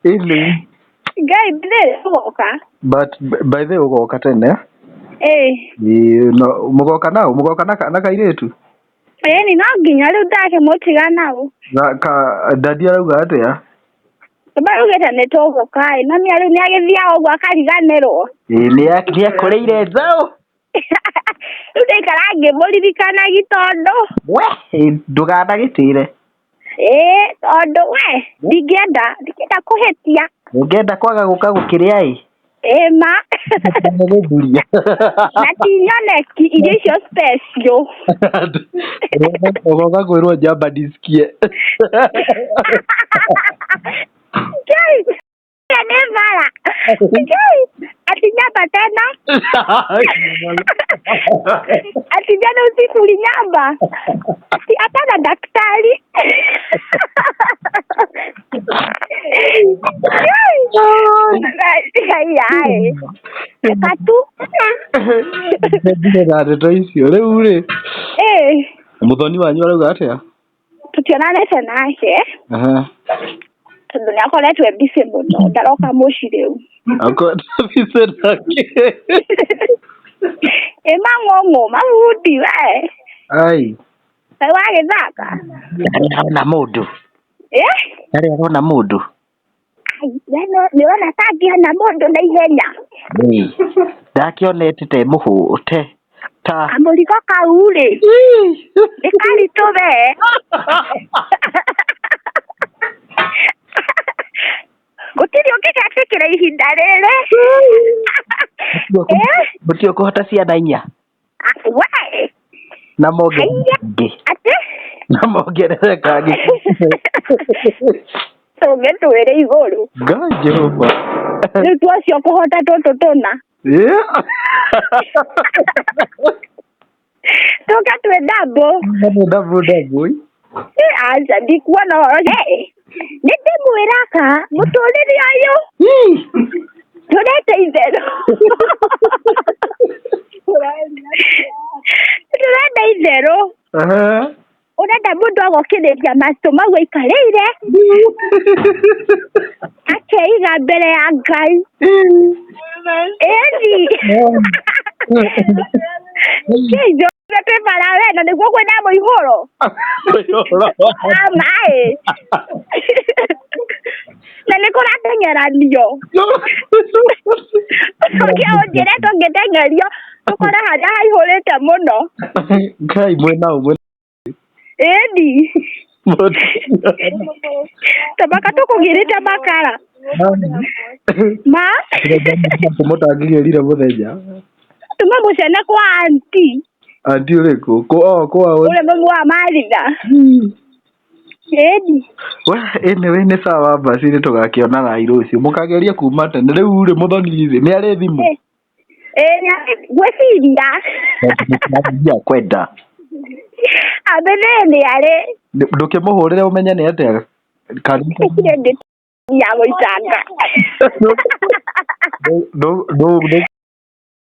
Ĩni. Ngai ndĩrĩ ũgoka. But by the way ũgoka tene. Ĩĩ. Ĩĩ, no mũgoka nao, mũgoka na kairĩtu? Ĩni no nginya rĩu ndakĩmũtiga nau. Na ka dadi arauga atĩa? Baba augĩte nĩ tũgũka ĩ, no nĩ rĩu nĩ agĩthiaga ũguo akariganĩrwo. Ĩĩ, nĩ akũrĩire njaũ. Rĩu ndaikara ngĩmũririkanagi tondũ We, ĩ, ndũkanagĩtĩre. Ĩĩ, tondũ we ndingĩenda kũhĩtia. Ũngĩenda kwaga gũka gũkĩrĩa ĩ? Ĩĩ ma. Gũthuria. Na ti nyoneki irio icio special. Ũgoka kwĩrwo njamba ndisikie. Ngai, nĩ bara. Ngai, ati nyamba tena. Ati jana usiku ulinyamba. Ati hapana daktari. Ngai, ai. Reka tu. Ndirĩ na ndeto icio rĩu rĩ. Eh, Mũthoni wanyu arauga atĩa? Tũtionanĩte nake Aha. tondũ nĩ akoretwo e busy mũno, ndaroka mũciĩ rĩu. Akoretwo busy nake. Ĩ mang'ũng'ũ mabundi we. Ai. Kaĩ wagĩthaka? Ndarĩ arona mũndũ. Eh? Ndarĩ arona mũndũ. Ai, we nĩ ũrona ta angĩona mũndũ na ihenya? Ĩĩ. Ndakĩonete te mũhũ te ta. Kamũrigo kau rĩ, nĩ karitũ we. Gũtirĩ ũngĩgetĩkĩra ihinda rĩrĩ. Eh? Mũtirĩ ũkũhota ciana inya. We! Na mongerere Haiya. kangĩ. Atĩ? Na mongerere kangĩ. Tũngĩtwĩre igũrũ. Ngai Jehova. Rĩu tuocio kũhota tũtũ tũna. Ĩĩ. Tũke twĩ double. Double double. Ĩ, aca ndikuona ũhoro. Eh, nĩ ndĩmwĩraga mũtũrĩre ũyũ tũrete itherũ. Tũrenda itherũ. Aha. Ũrenda mũndũ agokĩrĩria matũ mau aikarĩire akeiga mbere ya Ngai. Ĩni. Kĩnjo twĩ bara we na nĩguo kwĩna mũihũro wa maĩ na nĩ kũrateng'eranio. Ũcoke ũnjĩre tũngĩteng'erio tũkore harĩa haihũrĩte mũno. Ngai mwena ũmwe. Ĩni. Tabaka tũkũgĩrĩte makara ma. Mũtangĩgĩrire mũthenya. Tuma mũcene kwa anti. Anti ũrĩkũ? Kũ o kwa ũrĩa mũmwe wa Maritha. Ĩni. We, anyway nĩ sawa basi nĩ tũgakĩonana rũciũ. Mũkageria kuma tene rĩu rĩ mũthoni rĩ nĩ arĩ thimũ? Ĩĩ, ngwĩciria. Nĩ kwenda. Ambĩthĩ nĩ arĩ. Ndũkĩmũhũrĩre ũmenye nĩ atĩa. Kana ya gũitanga. Ndũ